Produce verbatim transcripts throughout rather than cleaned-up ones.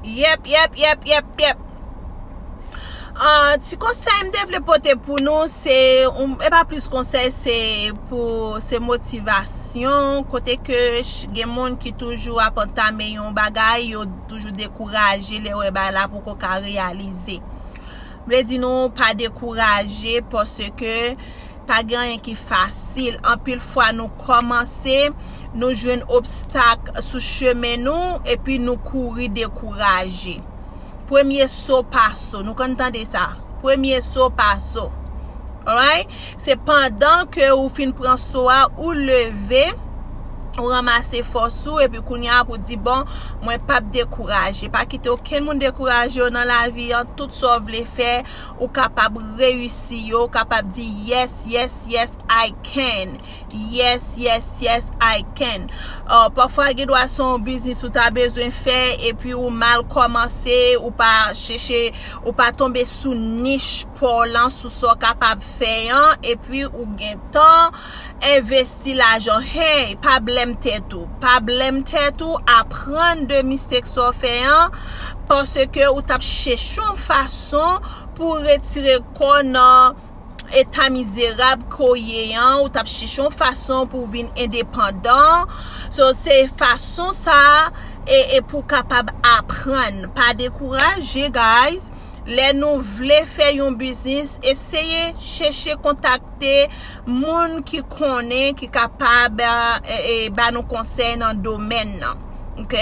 Yep, yep, yep, yep, yep. Ah, ti konsèy m te vle pote pou nou, se, e pa plis konsèy, se pou, se motivasyon, kote ke gen moun ki toujou ap antame yon bagay, yo toujou dekouraje lè yo wè bagay la poko ka reyalize. M vle di nou, pa dekouraje, paske pa gen anyen ki fasil. Anpil fwa nou kòmanse, nou jwenn obstak sou chemen nou, epi nou kouri dekouraje. Premye so pa so. Nou konn tande sa. Premye so pa so. Alright? Se pandan ke ou fin pran so a, ou leve, ou ranmase fòs ou, epi kounye a pou di, bon, mwen p ap dekouraje. Pa kite okenn moun dekouraje w nan lavi an, tout sa w vle fè, ou kapab reyisi yo, ou kapab di, yes, yes, yes, I can. Yes, yes, yes, I can. Uh, pafwa gen dwa se yon biznis ou ta bezwen fè, epi ou mal kòmanse, ou pa chèche, ou pa tonbe sou nich pa w lan, sou sa w kapab fè an, epi ou gen tan envesti lajan. Hey, pa blame tèt ou. Pa blame tèt ou, aprann de mistake sa w fè an, paske ou t ap chèche yon fason pou retire kò w nan eta mizerab ke w ye an, ou t ap chèche yon fason pou w vin endepandan. So, se fason sa a, e, e pou w kapab aprann. Pa dekouraje, guys. Lè nou vle fè yon biznis, eseye chèche kontakte moun ki konnen, ki kapab, eh, eh, ba nou konsèy nan domèn nan. Ok?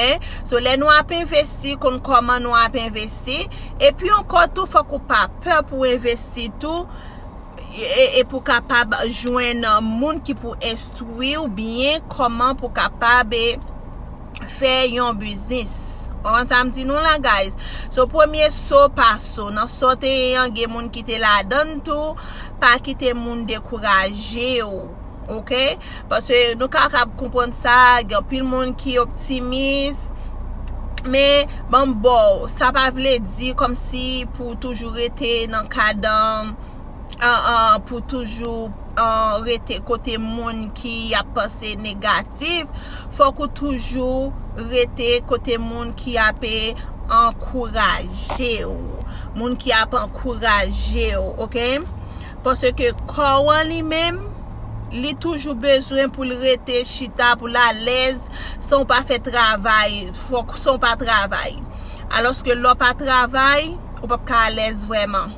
So, lè nou ap envesti, konn kòman nou ap envesti. Epi ankò tou, fòk ou pa pè pou envesti tou. E, e pou kapab jwenn moun ki pou enstwi w byen kòman pou kapab, e, fè yon biznis. Ou konprann sa m di nou la, guys? So, premye so pa so. Nan sa w te ye an, gen moun ki te ladann tou. Pa kite moun dekouraje w, ok? Paske nou kapab konprann sa, gen anpil moun ki optimis. Men, ban m ba w, sa pa vle di kòmsi pou w toujou rete nan kad, an, an, pou toujou, an, rete kote moun ki ap panse negatif. Fòk ou toujou rete kote moun ki ap ankouraje w. Moun ki ap ankouraje w, ok? Paske kò w an li menm, li toujou bezwen pou l rete chita, pou l alèz, san w pa fè travay, fòk, san w pa travay. Alòske lè w pa travay, ou p ap ka alèz vrèman.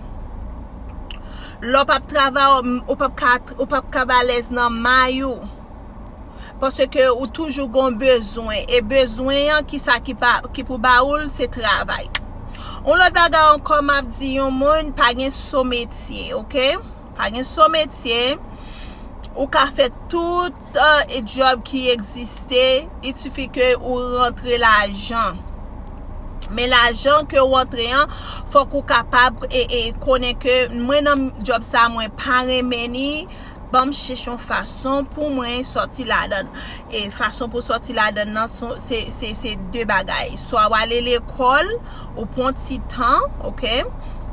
Lè w p ap travay, ou p ap ka, ou p ap ka alèz nan may ou. Paske ou toujou gon bezwen. E bezwen an, ki sa ki pa, ki pou ba ou l, se travay. Yon lòt bagay ankò, m ap di yon moun, pa gen so metye, ok? Pa gen so metye. Ou ka fè tout, eh, job ki egziste, il suffit ke ou rantre lajan. Men lajan ke ou rantre an, fòk ou kapab, e, e, konnen ke mwen nan job sa, mwen pa renmen ni, ban m chèche yon fason pou mwen sòti ladan l. E fason pou sòti ladan l nan, se, se, se de bagay. Swa w ale lekòl, ou pran ti tan, ok?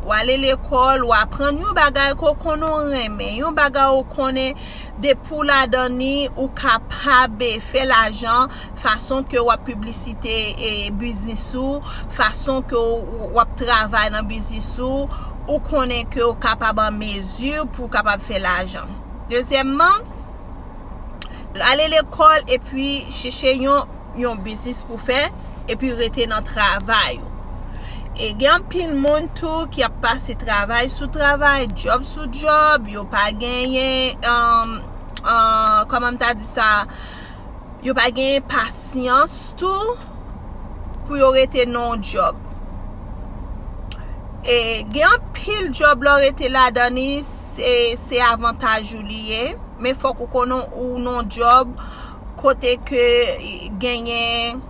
W ale lekòl, w aprann yon bagay ke w konnen w renmen, yon bagay ou konnen depi w ladan li, ou kapab fè lajan, fason ke w ap piblisite, e, biznis ou, fason ke w, w ap travay nan biznis ou, ou konnen ke w kapab an mezi pou w kapab fè lajan. Dezyèmman, ale lekòl epi chèche yon, yon biznis pou fè, epi rete nan travay ou. E gen anpil moun tou ki ap pase travay sou travay, job sou job, yo pa genyen, um, uh, kòman m ta di sa, yo pa genyen pasyans tou pou yo rete nan yon job. E gen anpil job lè w rete ladan li, se, se avantaj ou li ye. Men fòk ou konnen ou nan yon job kote ke genyen,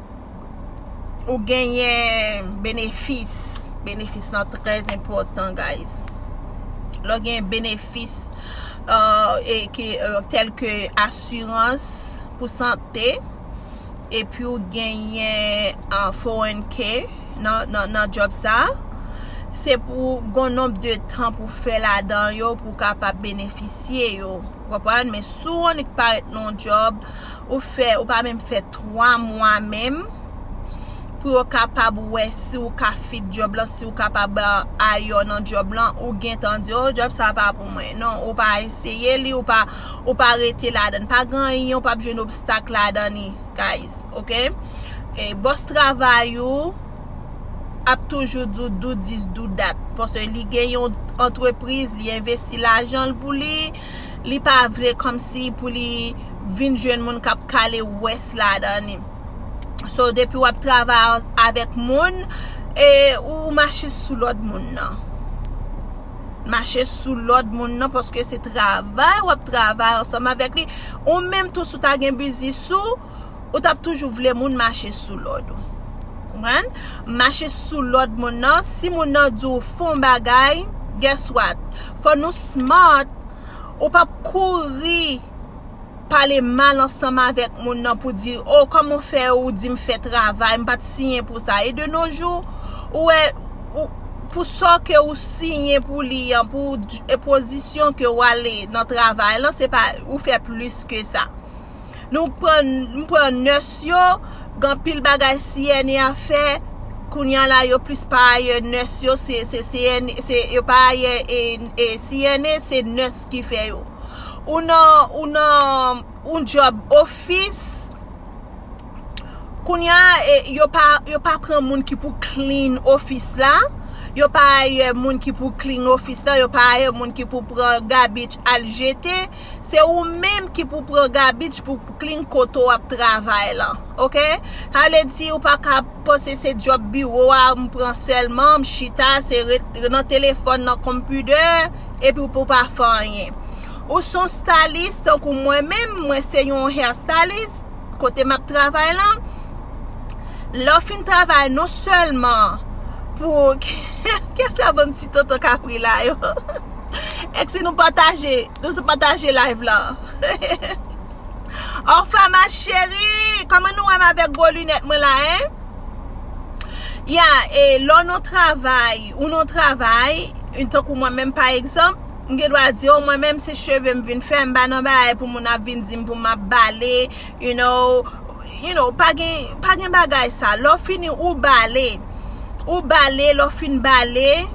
ou genyen benefis. Benefis lan trè enpòtan, guys. Lè w gen benefis, uh, e ke, uh, tèl ke asirans pou sante, epi w genyen, uh, four oh one K nan, nan, nan job sa, se pou gon nonb de tan pou fè ladan yo, pou w kapab benefisye yo. Ou konprann? Men si w annik parèt nan yon job, ou fè, ou pa menm fè twa mwa menm, pou yo kapab wè si ou ka fit djòb lan, si ou kapab, ah, ayò nan djòb lan, ou gentan di, "Oh, djòb sa pa pou mwen." Non, ou pa eseye li, ou pa, ou pa rete ladan. Pa gen anyen, ou p ap jwenn obstak ladan li, guys, ok? E bòs travay ou ap toujou do, do this, do that. Paske li gen yon antrepriz, li envesti lajan l pou li, li pa vle kòmsi pou li vin jwenn moun k ap kale wès ladan li. So, depi w ap travay avèk moun, e ou mache sou lòd moun nan. Mache sou lòd moun nan, paske se travay w ap travay ansanm avèk li. Ou menm tou, si w ta gen biznis ou, ou t ap toujou vle moun mache sou lòd ou. Konprann? Mache sou lòd moun nan. Si moun nan di w fè yon bagay, guess what? Fò nou smart. Ou p ap kouri pale mal ansanm avèk moun nan pou di, "Oh, kòman w fè ou di m fè travay, m pa t siyen pou sa." E de nos jours, ou wè, ou, pou sa ke ou siyen pou li an, pou e pozisyon ke w ale nan travay lan, se pa, ou fè plis ke sa. Nou pran, m pran nès yo, gen anpil bagay C N A ap fè, kounye a la, yo plis pa ayè nès yo, se, se C N A, se, yo pa ayè, e, e, C N A, se nès ki fè yo. Ou nan, ou nan, ou djòb ofis, kounye a, e, yo pa, yo pa pran moun ki pou clean ofis la, yo pa ayè moun ki pou clean ofis la, yo pa ayè moun ki pou pran garbage al jete, se ou menm ki pou pran garbage pou clean kote w ap travay lan, ok? Sa vle di ou pa ka panse se djòb biwo a m pran sèlman, m chita, se ret nan telefòn, nan konpitè, epi pou pa fè anyen. Ou se yon stylist, tankou mwen menm, mwen se yon hair stylist, kote m ap travay lan. Lè w fin travay, non sèlman pou, kiyès k ap ban m ti tonton kapri la yo? Èk si nou pataje, nou pataje live la. Orfa ma chérie, kòman nou wè m avèk gwo linèt mwen la, en? Ya, e lè w nan travay, ou nan travay, tankou mwen menm pa egzanp, m gen dwa di, "Oh, mwen menm se cheve m vin fè, m pa nan bagay pou moun ap vin di m pou m ap bale, you know, you know, pa gen, pa gen bagay sa." Lè w fini, ou bale, ou bale, lè w fin bale,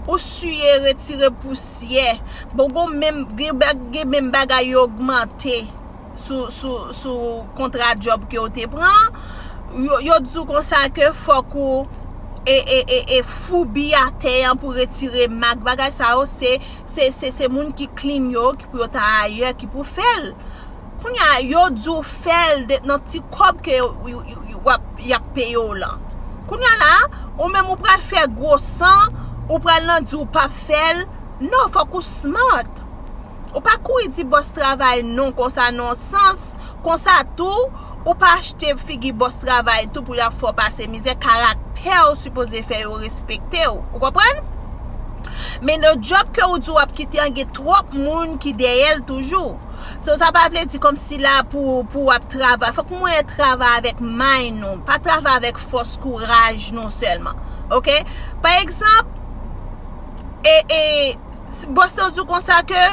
ou siye, retire pousyè. Bon, gen menm, gen bag-, gen menm bagay yo ogmante sou, sou, sou kontra djòb ke w te pran. Yo, yo di w konsa ke fòk ou e, e, e, e foubi atè an pou retire mak. Bagay sa yo, se, se, se, se moun ki clean yo, ki pou yo ta ayè, ki pou fè l. Kounye a, yo di w fè l de, nan ti kòb ke yo, yo, yo, yo, w ap, y ap peye w lan. Kounye a la, ou menm ou pral fè gwo san, ou pral nan di w p ap fè l. Non, fòk ou smart. Ou pa kouri di bòs travay non konsa nan yon sans, konsa tou, ou pa achte figi bòs travay tou pou y ap fè w pase mizè. Karaktè w sipoze fè yo respekte w. Ou konprann? Men nan djòb ke ou di w ap kite an, gen twòp moun ki dèyè l toujou. So, sa pa vle di kòmsi la pou, pou w ap travay. Fòk mwen travay avèk mind nou, pa travay avèk fòs kouraj nou sèlman. Ok? Pa egzanp, e, e, si bòs lan di w konsa ke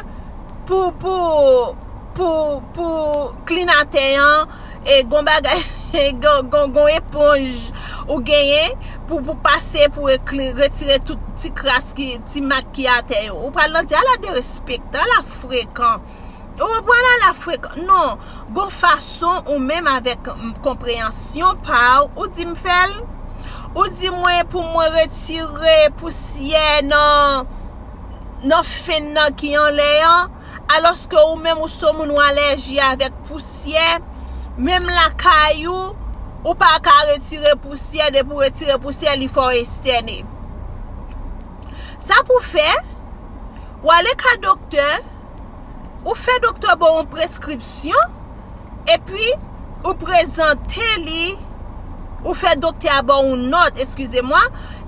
pou, pou, pou, pou clean atè an, e gon bagay, gon, gon, gon eponj ou genyen pou, pou pase, pou ekli-, retire tout ti kras ki, ti mak ki atè yo. Ou pral nan di, "Ala derespektan, ala frekan." Ou konprann, ala frekan. Non, gon fason ou menm avèk, mm, konpreyansyon pa w, ou di m fè l. Ou di mwen pou mwen retire pousyè nan, nan fenn nan ki anlè an, alòske ou menm ou se yon moun ou alèji avèk pousyè, menm lakay ou, ou pa ka retire pousyè, depi w retire pousyè, li fè w estène. Sa pou fè, w ale ka doktè, ou fè doktè ba w yon preskripsyon, epi ou prezante li, ou fè doktè a ba w yon nòt, eskize mwa,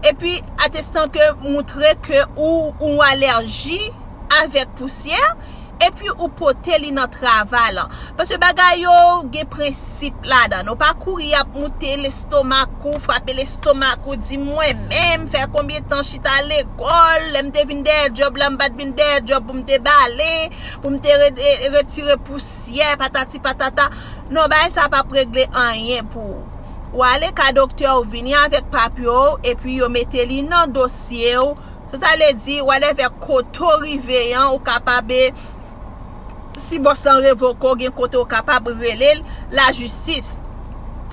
epi atestan ke moutre ke ou, ou alèji avèk pousyè, epi ou pote li nan travay lan. Paske bagay yo gen prensip ladan. Nou pa kouri ap moute lestomak ou, frape lestomak ou, di mwen menm, fè konbyen tan chita lekòl, lè m te vin dèyè djòb la, m pa t vin dèyè djòb pou m te bale, pou m te re-, e, retire pousyè, patati patata. Non, bagay sa p ap regle anyen pou ou. w ale ka doktè, ou vini avèk papye w, epi yo mete li nan dosye w. Sa, sa vle di, whatever kote w rive an, ou kapab, e, si bòs lan revoke w, gen kote w kapab rele l, lajistis.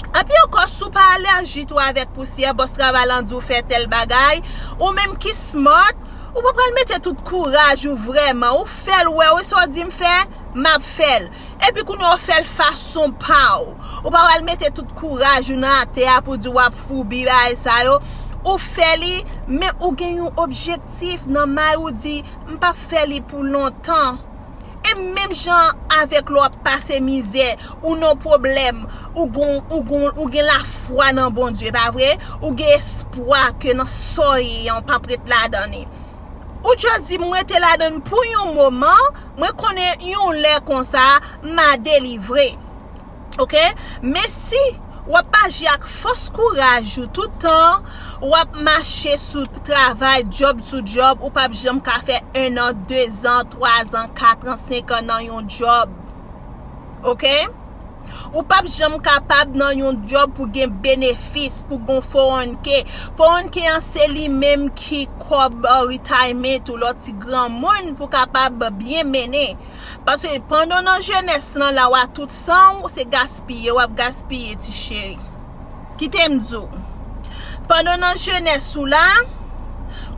Epi ankò, si w pa alèji tou avèk pousyè, bòs travay lan di w fè tèl bagay, ou menm ki smart, ou pa pral mete tout kouraj ou vrèman, ou fè l wè, wi, sa w di m fè, m ap fè l. Epi kounye a w fè l fason pa w. Ou pa pral mete tout kouraj ou nan atè a pou di w ap foubi bagay sa yo. Ou fè li, men ou gen yon objektif nan may ou di, m p ap fè li pou lontan. E menm jan avèk lè w ap pase mizè, ou nan pwoblèm, ou gon, ou gon, ou gen lafwa nan Bondye, pa vre? Ou gen espwa ke nan sa w ye an, w p ap ret ladan li. Ou just di, "M rete ladan l pou yon moman, mwen konnen yon lè konsa, m a delivre." Oke? Men si w ap aji ak fòs kouraj ou tout tan, w ap mache sou travay, djòb sou djòb, ou p ap janm ka fè en an, de zan, twa zan, kat an, senk an nan yon djòb. Oke? Ou p ap janm kapab nan yon djòb pou gen benefis, pou gon four oh one K. Four oh one K an se li menm ki kòb, uh, retirement ou lè w ti granmoun pou kapab byen mennen. Paske pandan w nan jenès lan la, w a tout san w, se gaspiye, w ap gaspiye, ti cheri. Kite m di w. Pandan w nan jenès ou la,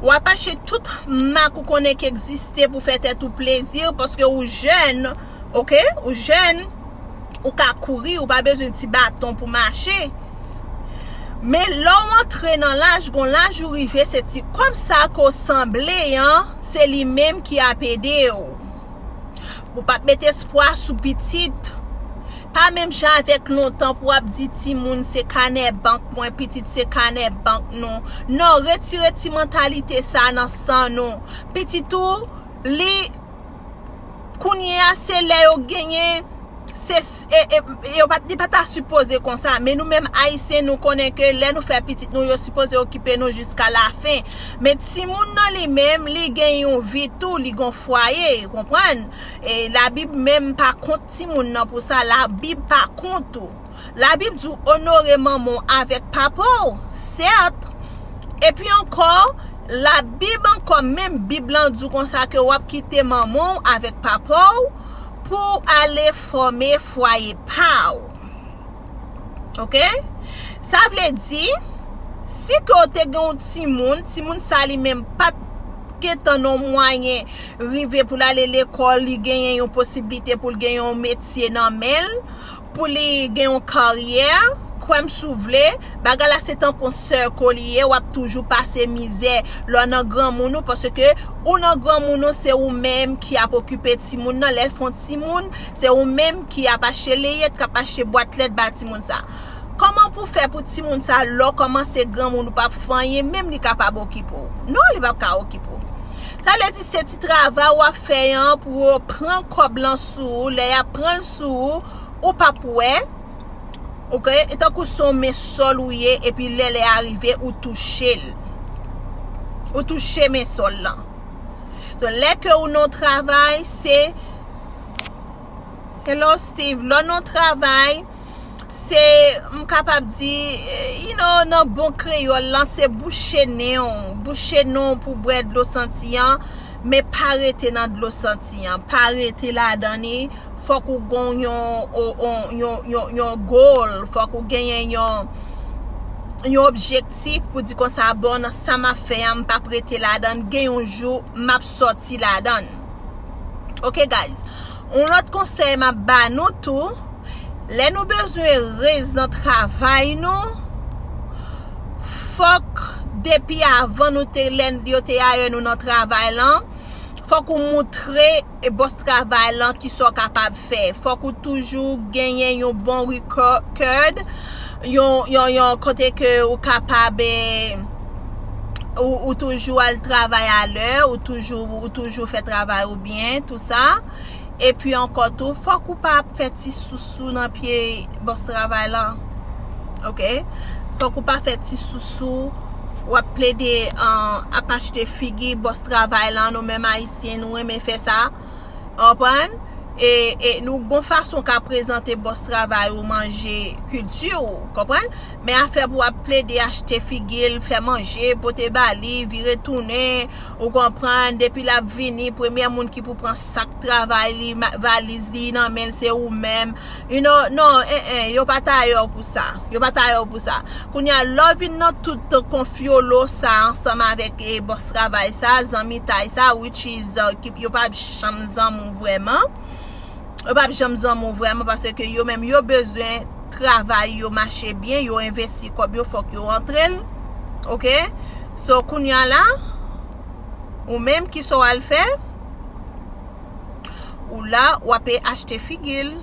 w ap achte tout mak ou konnen ki egziste pou fè tèt ou plezi, paske ou jèn, oke? Ou jèn, ou ka kouri, ou pa bezwen ti baton pou mache. Men lè w antre nan laj, gon laj ou rive, se ti kòb sa ke w sanble an, se li menm ki ap ede w. Ou p ap met espwa sou pitit. Pa menm jan avèk lontan pou w ap di timoun se kanè bank mwen, pitit se kanè bank nou. Non, retire ti mantalite sa nan san nou. Pitit ou, li, kounye a, se lè yo genyen, se, e, e, yo pa, li pa ta sipoze konsa, men nou menm Ayisyen, nou konnen ke lè nou fè pitit nou, yo sipoze okipe nou jiska lafen. Men timoun nan li menm, li gen yon vi tou, li gon fwaye, konprann? E Labib menm pa kont timoun nan pou sa, Labib pa kont ou. Labib di w onore manman w avèk papa w, sèt. Epi ankò, Labib ankò, menm Bib lan di w konsa ke w ap kite manman w avèk papa w pou w ale fòme fwaye pa w. Oke? Sa vle di, si ke w te gen yon timoun, timoun sa li menm pa t gentan nan mwayen rive pou l ale lekòl, li genyen yon posiblite pou l gen yon metye nan men l, pou li gen yon karyè, kwè m si w vle, bagay la se tankou yon circle li ye, w ap toujou pase mizè lè w nan granmoun ou, paske ou nan granmoun ou, se ou menm ki ap okipe timoun nan, lè l fè yon timoun, se ou menm ki ap achte leyèt, k ap achte bwat lèt ba timoun sa. Kòman pou fè pou timoun sa, lè w kòmanse granmoun ou p ap fè anyen, menm li kapab okipe w? Non, li p ap ka okipe w. Sa vle di se ti travay w ap fè an pou yo pran kòb lan sou ou, lè y ap pran l sou ou, ou p ap wè, oke? E tankou se yon men sòl ou ye, epi lè lè a rive, ou touche l. Ou touche men sòl lan. Donk, lè ke ou nan yon travay, se, hello Steve, lè w nan yon travay, se, m kapab di, eh, you know, nan bon kreyòl lan, se bouche nen w, bouche nen w pou bwè dlo santi an, men pa rete nan dlo santi an, pa rete ladan li, fòk ou gon yon, yon, yon, yon, yon goal, fòk ou genyen yon, yon objektif pou di konsa, bon, nan sa m ap fè a, m p ap rete ladan, gen yon jou, m ap sòti ladan. Ok, guys. Yon lòt konsèy m ap ba nou tou, lè nou bezwen raise nan travay nou, fòk depi avan nou te, lè yo te hire nou nan travay lan, fòk ou moutre e bòs travay lan ki sa w kapab fè. Fòk ou toujou genyen yon bon record, yon, yon, yon kote ke ou kapab, eh, ou, ou toujou al travay alè, ou toujou, ou toujou fè travay ou byen, tou sa. Epi ankò tou, fòk ou pa ap fè ti sousou nan pye bòs travay lan. Ok? Fòk ou pa fè ti sousou, w ap plede, uh, ap achte figi bòs travay lan, nou menm Ayisyen, nou renmen fè sa. Ou konprann? e, e nou gon fason ka prezante bòs travay ou manje kilti ou, konprann? Men afè pou ap plede achte figi l, fè manje, pote ba li, vire tounen, ou konprann, depi l ap vini, premyè moun ki pou pran sak travay li, ma- valiz li nan men l, se ou menm. You know, non, en, en, yo pa tayè w pou sa. Yo pa tayè w pou sa. Kounye a, lè w vin nan tout konfyolo sa ansanm avèk e, bòs travay sa, zanmitay sa, which is, uh, ki- yo pa janm zanmi w vrèman. Yo p ap janm zanmi w vrèman paske yo menm yo bezwen travay yo mache byen, yo envesti kòb yo, fòk yo antre l. Oke? So, kounye a la, ou menm ki sa w al fè? Ou la, w ape achte figi l.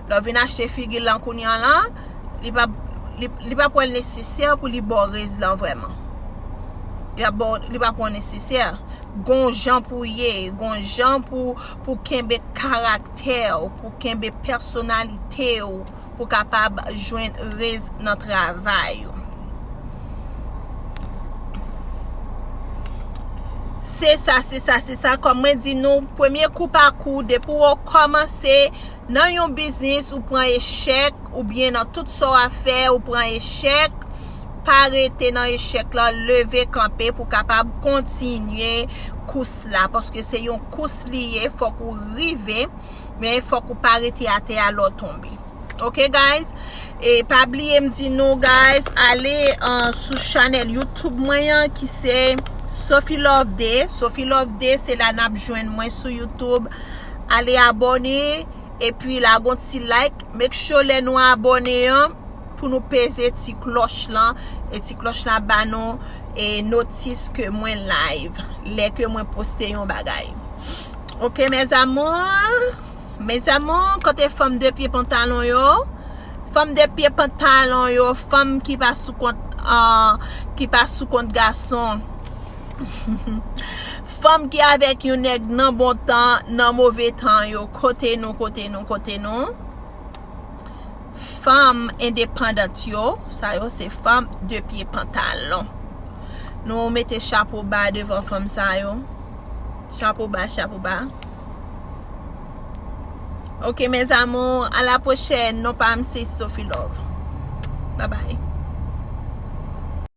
Lè w vin achte figi l lan kounye a la, li p ap li, li p ap wè l nesesè pou li ba w rèz lan vrèman. Li ap ba w- li p ap wè w nesesè. Gon jan pou w ye, gon jan pou, pou kenbe karaktè w, pou kenbe pèsonalite w, pou kapab jwenn rèz nan travay ou. Se sa, se sa, se sa. Kòm mwen di nou, premye kou pa kou, depi w kòmanse nan yon biznis, ou pran echèk, oubyen nan tout sa w ap fè, ou pran echèk, pa rete nan echèk la, leve kanpe pou kapab kontinye kous la, paske se yon kous li ye, fòk ou rive, men fòk ou pa rete atè a lè w tonbe. Oke, guys? E pa bliye m di nou, guys, ale uh, sou chanèl YouTube mwen an ki se Sophie Love Day. Sophie Love Day, se la n ap jwenn mwen sou YouTube. Ale abòne, epi lagon ti like. Make sure lè nou abòne an, pou nou peze ti klòch lan. E ti klòch la ba nou e notis ke mwen live. Lè ke mwen poste yon bagay. Oke, mes amours. Mes amours, kote fanm de pye pantalon yo? Fanm de pye pantalon yo, fanm ki pa sou kont, uh, ki pa sou kont gason. Fanm ki avèk yon nèg nan bon tan, nan move tan yo. Kote nou, kote nou, kote nou? Fanm endepandant yo, sa yo se fanm de pye pantalon. Nou mete chapo ba devan fanm sa yo. Chapo ba, chapo ba. Oke, mes amours, à la prochaine. Non pa m se Sophie Love. Bye bye.